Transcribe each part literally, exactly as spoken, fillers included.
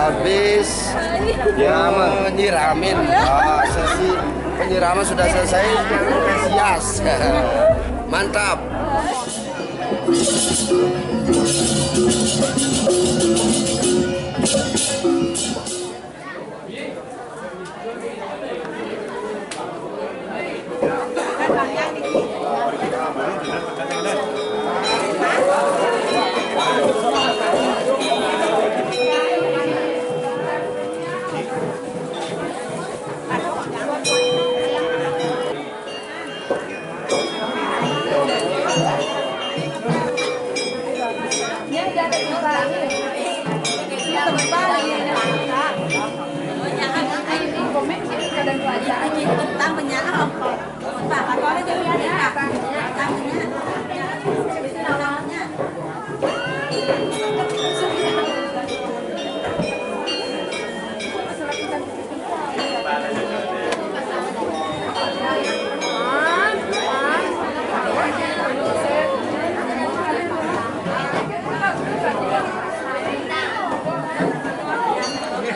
Habis nyiramin. Ah, sesi penyiraman sudah selesai. Yes. Mantap.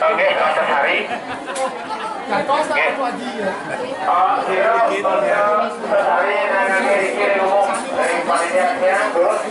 Oke, Pak Sehari. Oke. Oh, iya, Pak Sehari, nanti dikirim umum dari panitianya, terus.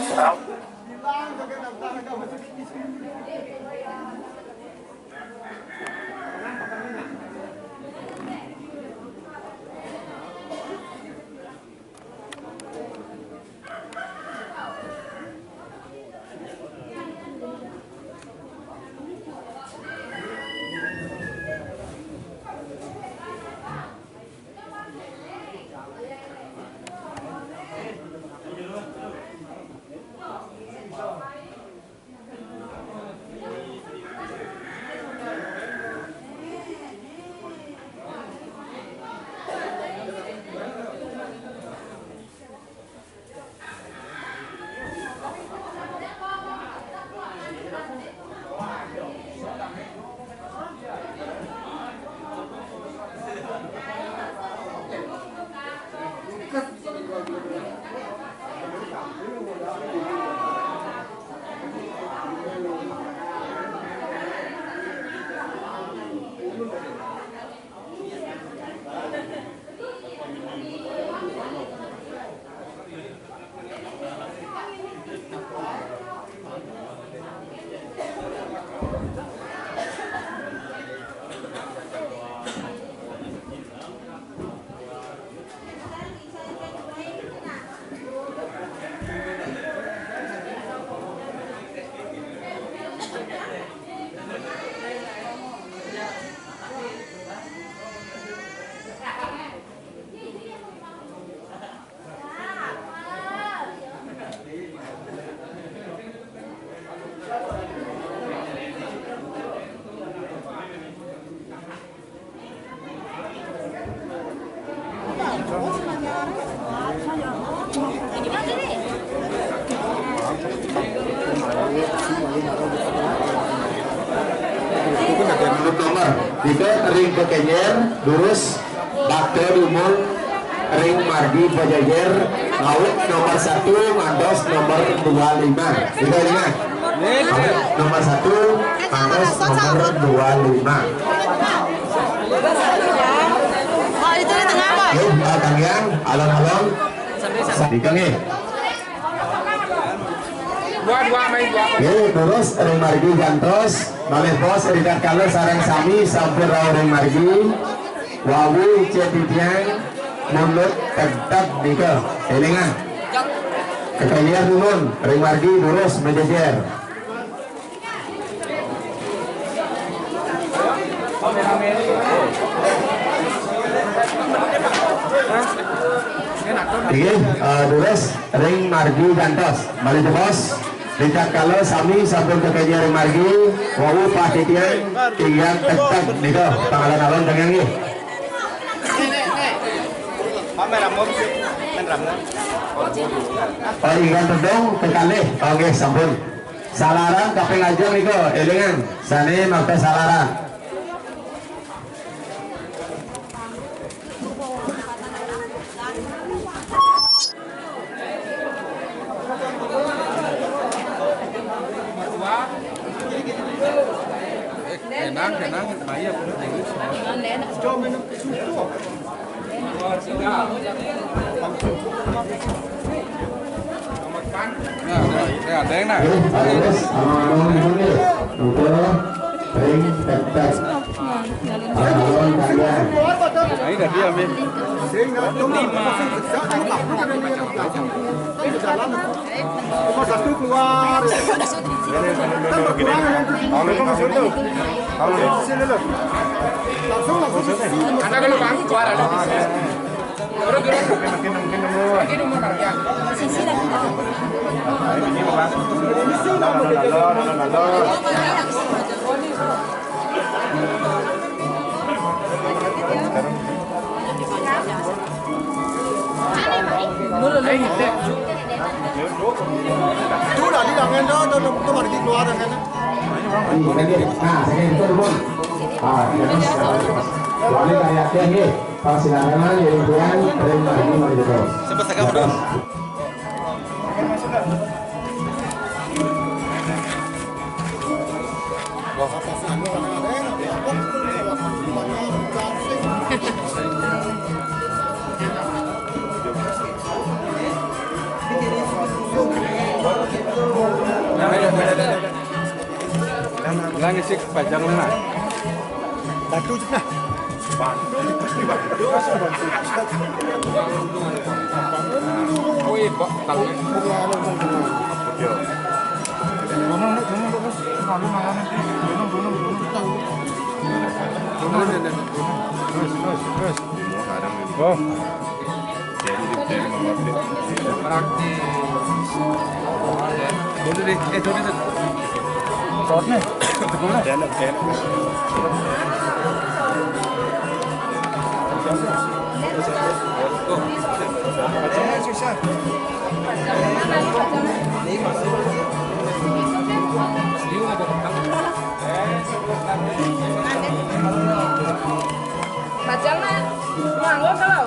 Nomor tiga, ring pekenjer, durus, bakte dumun, ring margi bajajer, ngawit nomor satu ngantos nomor dua lima. Tiga lima. Ngawit nomor satu ngantos nomor dua lima. Oh, itu di tengah, Pak. Yuk, ah, Kang Yang, alon-alon. Dikang, eh. Dua, dua, main dua. Yuk, terus, ring margi gantos, malih pos, ring tatkala sareng sami sampun rauh ring margi, wau icén titiang, mundut tegteg nika. Élingang. Kekénjer dumun, ring margi, durus, majejer. Inggih, eh, durus ring margi gantos. Malih jebos, ritatkala sami sampun kakénjer ring margi, wau patitiang ingkang tegteg nika, pangalon-alon tengah nggih. Pak, main ramon, main ramon. Pak, ingkang tedung kekalih, oh, nggih, sampun. Salaran kaping ajeng nika, élingang, sané makta salaran. Ya, ada yang nak. Terus, sama abang ini. Udah, ring, tek, tek. Sama abang kalian. Nah, ini dah diam, ya. Lima. Cuma satu keluar. Kalau itu masuk tu. Kalau itu sini dulu. Langsung, langsung. Anda kalau bang keluar ada. Turun, turun. Makin, makin, makin dulu. Makin dulu, Bang, ya. Sisi lagi. Nah, ini, Bang. Nalor, nalor, nalor. Sudah, di tangan dah, dah, dah, dah, mari keluar tangan. Nah, saya itu, Bang. Ah, terus, ah, wali karya, ya. Pas silakan, ya, Tuhan, terima, ini, mari, gitu. Siapa saya, Bro? Lang isik pajang na. Batu je nah. Wih, kok tahu. Gunung, gunung, gunung, gunung. Gunung, gunung, gunung. Terus, terus, terus. Oh. Praktis. Dulu deh, eh, dulu deh. Short nih. Dulu. Susah. Bacalna mangga kalau.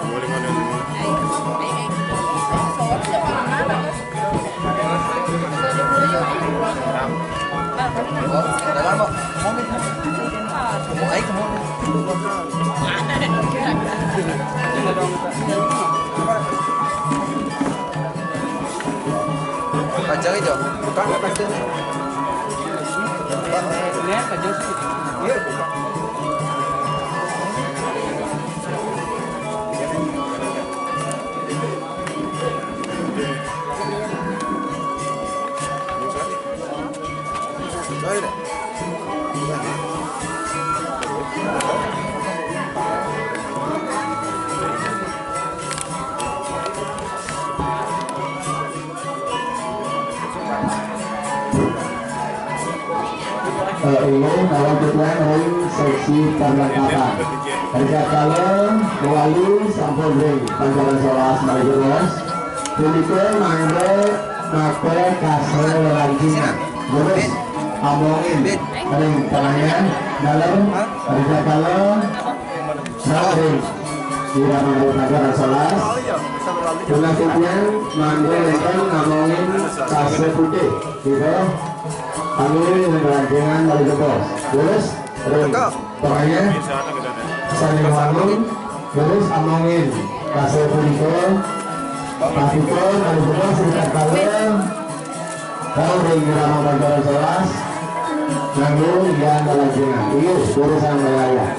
Boleh mana? Dalam, Bang. Mau air ke mana? Panjang aja. Bukan, bukan. Ini panjang sih. Iya, bukan. Sorry deh. Eh, ini kalau kita ring seksi perlengkapan. Rikala wali sampun ring pancaran solas malih jeros. Punika mangda maka kasa lelancingan. Terus amongin ring pelayan dalam rikala Saring. Ida mangda pancaran solas. Tugas titiang mangda wénten ngamongin kasa putih. Gitu. Kami ngelancingan malih jebos. Terus, terus. Pokoknya, saling ngomong, terus amongin kasa punika. Pastika malih jebos, sekitar kala. Kau ring irama pancaran solas, nganggo lian lelajengan. Iya, urusan wilayah.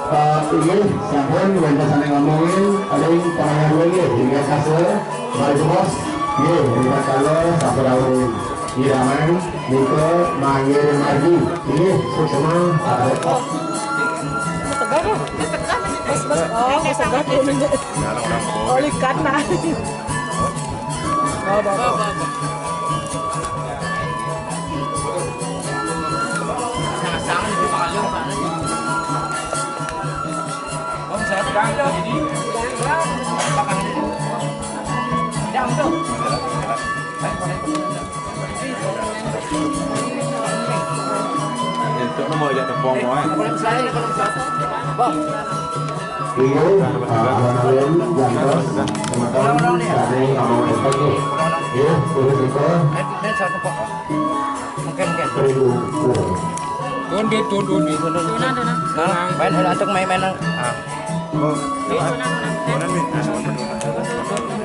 Eh, inggih, sampun wénten sané ngamongin, ring pelayan inggih, inggih kasa, malih jebos, inggih, inggih kala, sampun rawuh. Ida Mang, nika manggih margi. Inggih, suksma, sareng. Segar, Bu. Bos, bos. Oh, segar, Bu. Oh, likat, nah. Oh, bagus. Itu nama aja tepung, eh. Bang. Iya, ah, alun-alun jantos, teman-teman, kami ngomong respect nih. Iya, terus itu. Mungkin, mungkin. Seribu. Turun, di, turun, turun, di, turun, turun. Nah, main, main, main. Ah.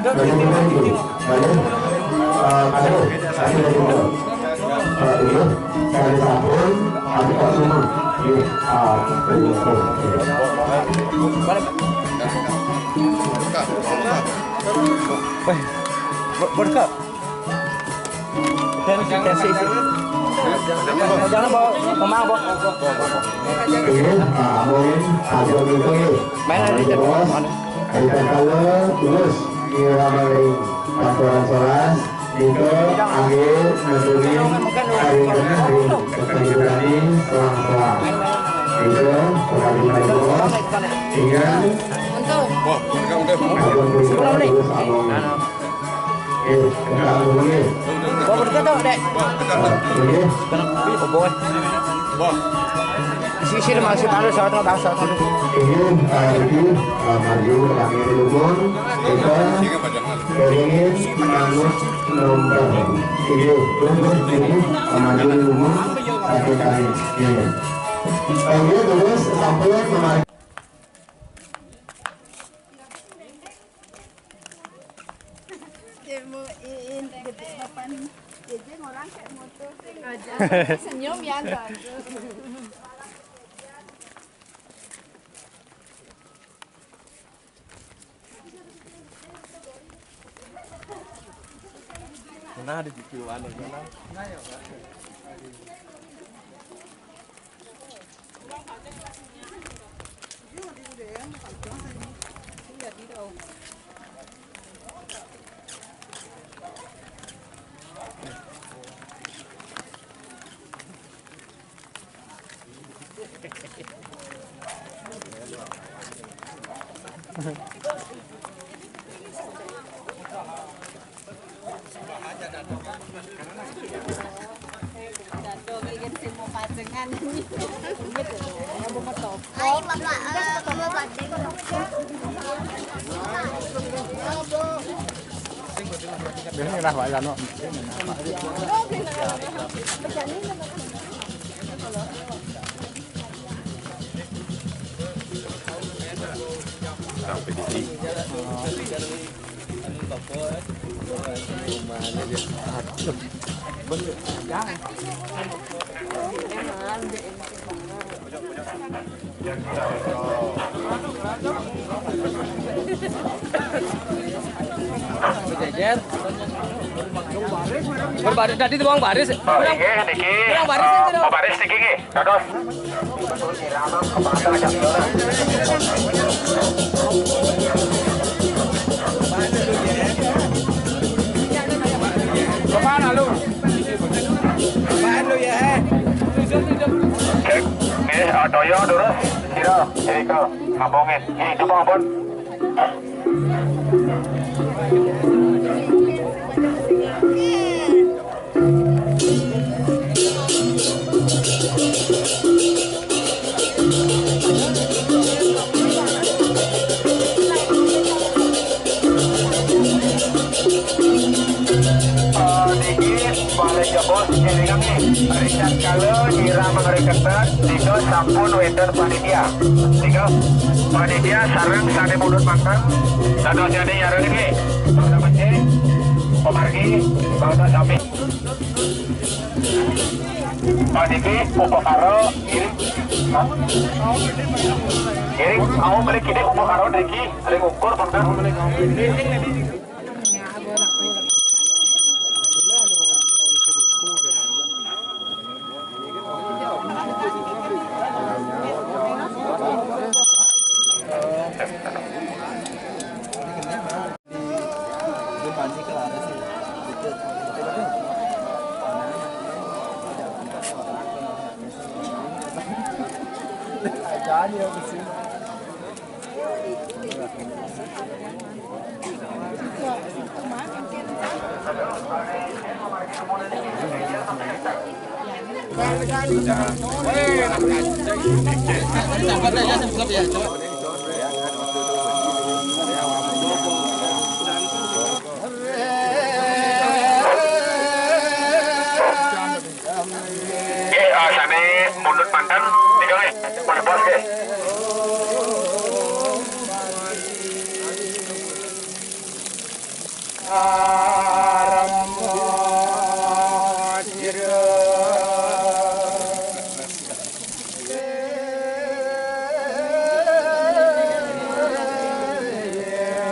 Jadi, gimana nih? Balik. Eh, aduh, tadi dari mana? Eh, iya, dari Sabun, tapi kok cuma. Iya, ah, dari Sabun. Weh, bo-, bos, Kak. Jangan, jangan, jangan, jangan, bawa, memang, bawa. Iya, ah, amun, aja gitu, iya. Mana di bos? Ada kalau tulus, iya, main kantoran solas, itu, akhir, ngetunin, hari ini, hari ini, setelah ini, selang-selang. Itu, pengabdi, bos. Iya. Wah, mereka udah. Aja gitu, tulus, abang. Bawa berita tuh, Dek. Ini. Kenapa? Oh, boy. Wah. Isi, isi, masih taruh, sawat, nggak tahu, sawat. Ini, eh, ini, eh, maju, kami dukung. Kita pengen menanut nomor. Ini, nomor ini, eh, maju, dukung. Satu kali. Ini. Oke, terus sampai kemarin. Dia mau iin gede papan. Dia orang kayak motor. Senyum ya, Tante. Mana ada di Piwan, mana? Biasanya lah, Pak Yano. Sampai di sini. Berbaris, tadi tuh, Bang Baris. Oh, iya, niki. Bang Baris, eh, Pak Baris niki, nggih. Dados. Apaan lu? Apaan lu ya, eh? Cek. Nggih, eh, toyo terus. Sira, Erika, ngabongin. Nggih, coba ngabon. Jadi, balik ke bos, jadi kami Richard, kalau nyira mengeri ketat, tiga sampun wénten panitia. Tiga panitia sareng sané mundut mangkang, dados jadi nyareng ini. Bangsa Becik, Pemargi, bangsa sami. Pak niki upakara ngiring. Ngiring, mau beli kini upakara niki, beli ukur, bangsa. Mundut mantan, tiga, eh. Boleh puas, eh.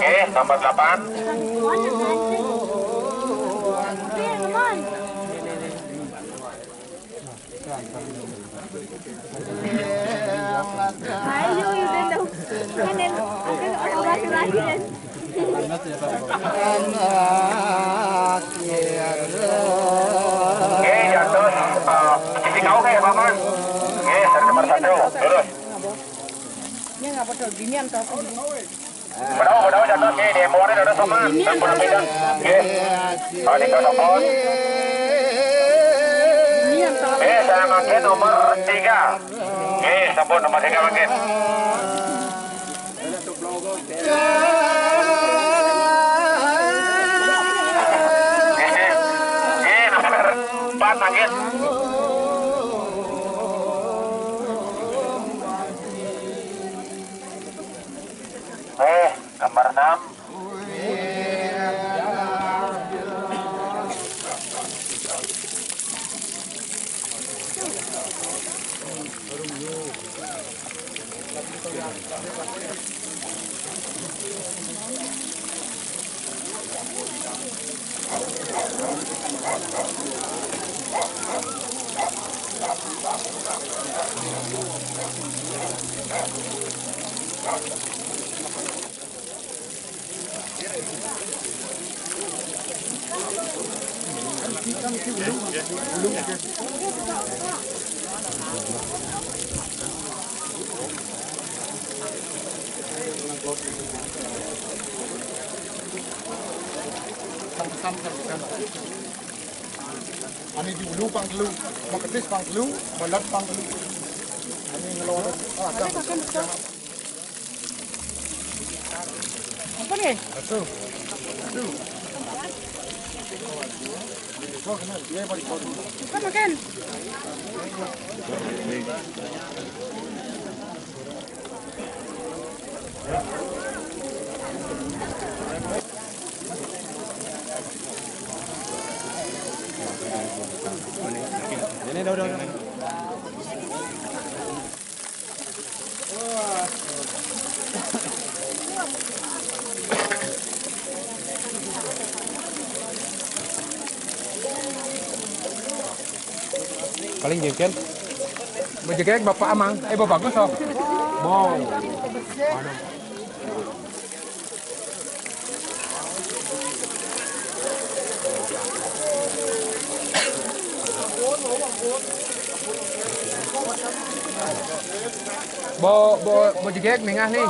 Eh, nomor delapan. Ayo, udah tahu. Kan yang, kan orang laki-laki, kan? Oke, jatuh. Eh, sisi kau kayak paman. Oke, nomor satu, lurus. Ini nggak betul, gini yang tahu. Bravo, bravo, jatuh, oke, di Empower ada sama. Ini yang tahu. Oke. Oh, di Kasopon. Ini yang tahu. Eh, saya makin nomor tiga. Oke, sampun nomor tiga makin. Eh, nomor empat, nangis. Eh, nomor enam. Ane di ulu pang telu, maketis pang telu, balat pang telu. Ane ngelor, ah, ada. Apa nih? Satu. Satu. Apa makan? Ini udah, udah, udah. Paling gini kan. Bejegek Bapak Amang, eh, Bapak Gus, oh. Bong. Aduh. Bo, bo, bo jegek mengah ni.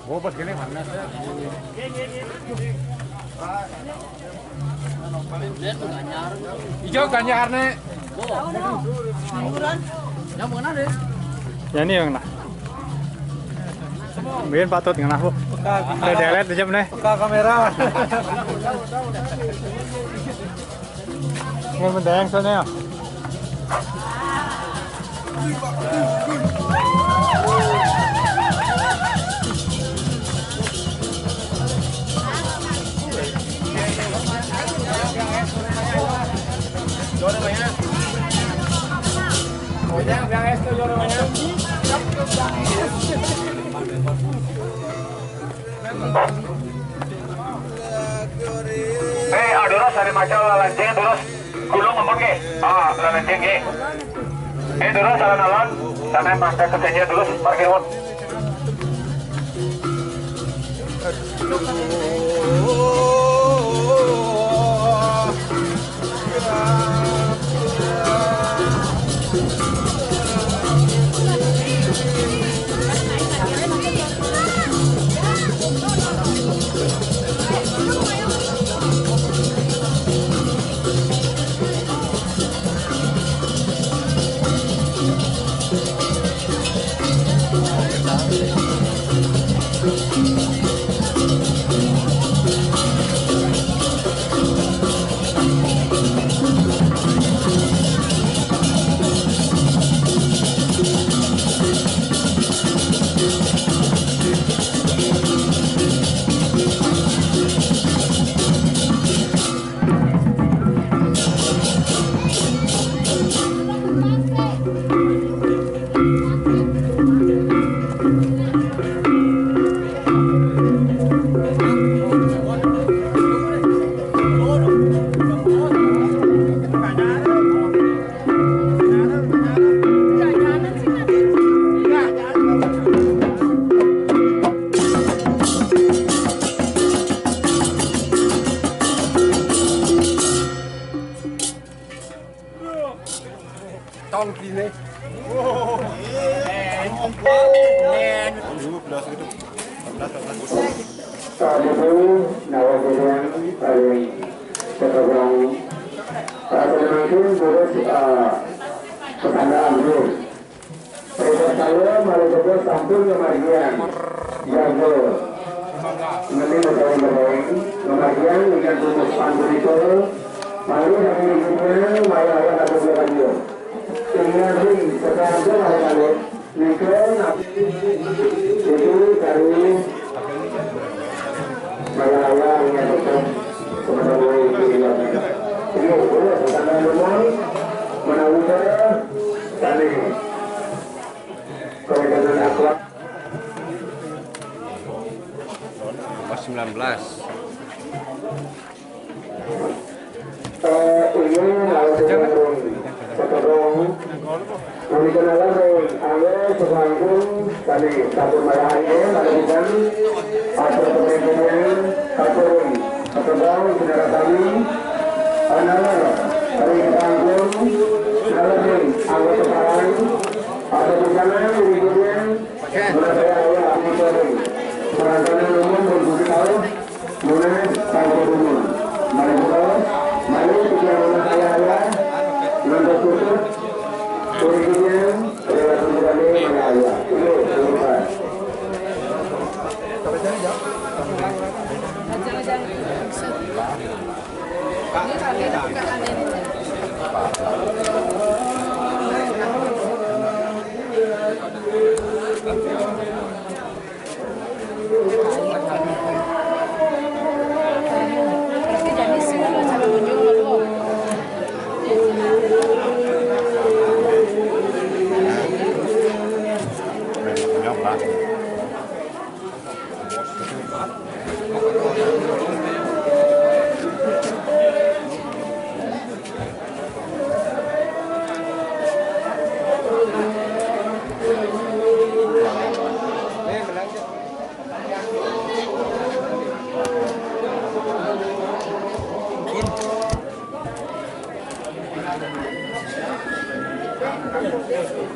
Oh, pas gini mana? Ijo ganjar ne. Ya ini yang nah. Mungkin patut ngena, Bu. Udah delete aja meneh. Peka kamera. Ini mendayang sana ya. Eh, ah, durus, ada macam lah, lanceng, durus. Gulung ngomong ke? Ah, lah, lanceng ke? Eh, durus, alon-alon. Sana yang masak ke saja, durus, parkir, Won. Tongki nih. Saat itu, nawa bilang paling sekarang, saat itu terus, ah, pertanyaan terus. Perintah saya, malah juga sampun ngamargiang. Jago. Ngerti betul, betul. Ngamargiang, ikan tumis pantun itu. Malu dari ibunya, malah ada satu lagi. Ingat, sekarang tuh ada kali. Nika, itu dari Malaya yang tetap sebenarnya itu juga. Ini boleh, bukan rumah, menawar, tadi. Kalau dengan akhlak. Nomor sembilan belas. Eh, ini harus diatur. Sekarang, kami kenalan, eh, ayo, sekarang tadi, satu malahan, ya, ada di sana. Atau pemimpinnya, satu, satu tahun, saudara kami. Another, dari Bangkun, another, anggota Palang. Ada di sana, berikutnya, Menurut saya, ya, ini, perasaan umum, belum tahu. Muna, tahu umum. Mari kita, mari kita, menurut saya, ya, nonton khusus. Berikutnya, relasi budaya, mana, ya. Itu, terima kasih.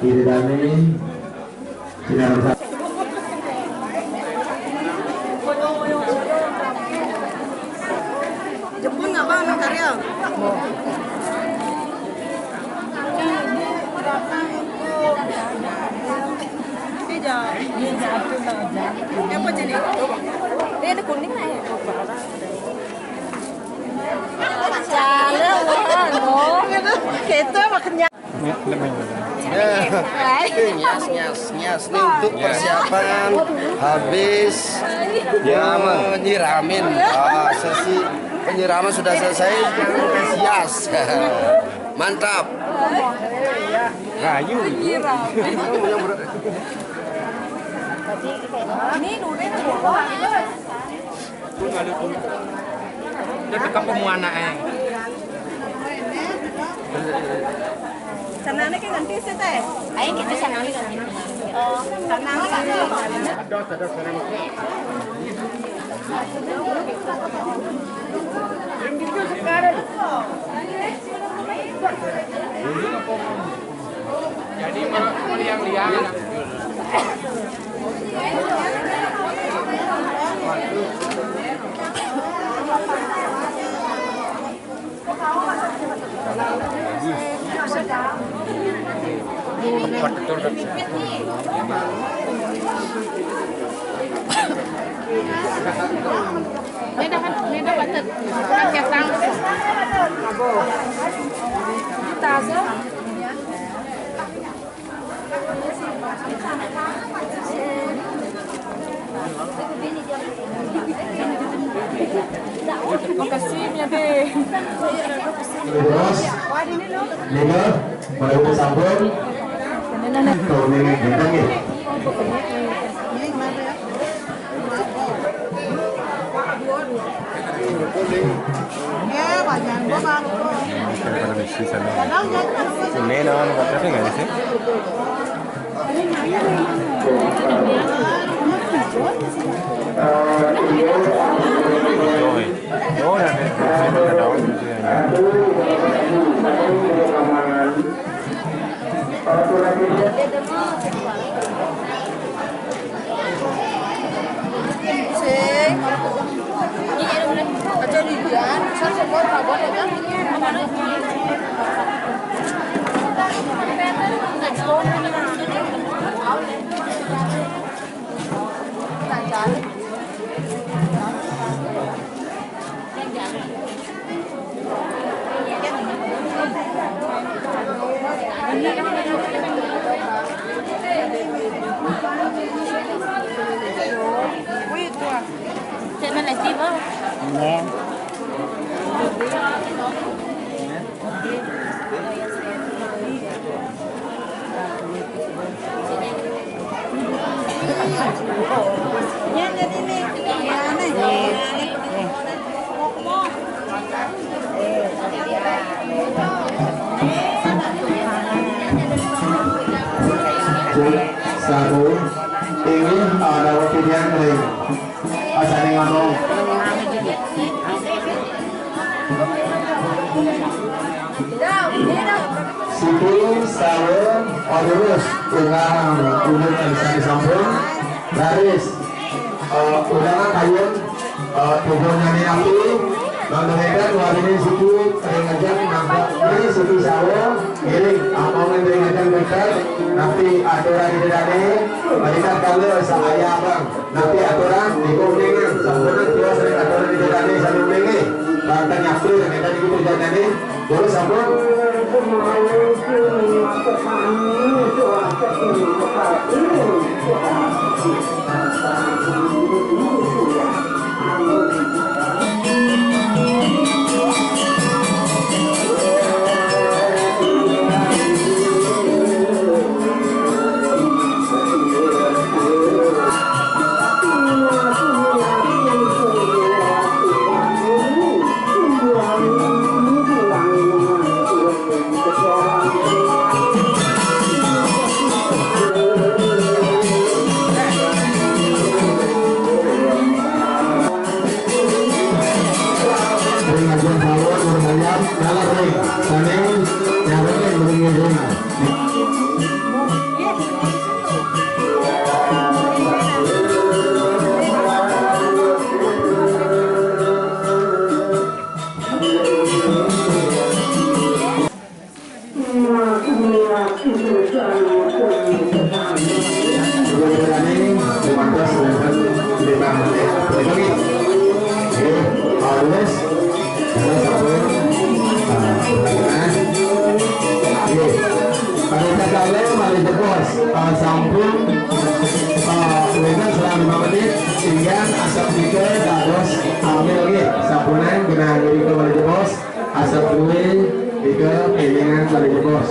Tidak ada. Jepun nggak, Bang, karya? Ini jauh. Ini jatuh, Bang. Yang apa jenis? Ini ada kuning, lah, ya? Cara, wah, no. Kita makannya. Nyas, nyas, nyas. Ini untuk persiapan habis nyiramin. Ah, sesi penyiraman sudah selesai, sekarang tes hias. Mantap. Rayu. Ini dulu. Udah teka pemuana, eh. Sanane ki nganti sih, Teh? Ayo kita sanane nganti. Oh, sanane nganti. Jadi, mau liang-liang. Ini dah, ini dah patut. Pakai tang. Kita aja. Makasih, Mia, deh. Terus, lima, pada ibu sampun. Tuh, ini, bintang, ya. Ini orang pakai nggak sih? Oi. Oh, ya, ya, ya, ya, ya. Satu. Ini ada wakilnya, nih. Asane ngomong. Siti, Sawen, Odulus, Ungang, Ulut, Alisani sampun, Laris, eh, Undangan Kayun, eh, Tubuh Nani Api, Bang Domekan, Warini Siti, Ring Ajak, Nampak, Siti Sawen, Ngiring, Among, Ring Ajak, Dekat, Napi, Aturan, Ida Dane, Balikan, Kale, Sahaya, Abang. Napi aturan, niku uningan, sampun tiwas ring aturan Ida Dane sami uningi. Banten nyapri, ring Ida niku Ida Dane, terus sampun. Ring aja mawon, ring aja, ngalar ring. Sane nyarengin ring ring. Pada tatkala malih jebos, eh, sampun, eh, wénten selang lima menit, ingkang asep nika dados ambil nggih, sampunang genah ngrika malih jebos, asep duwé nika élingan malih jebos.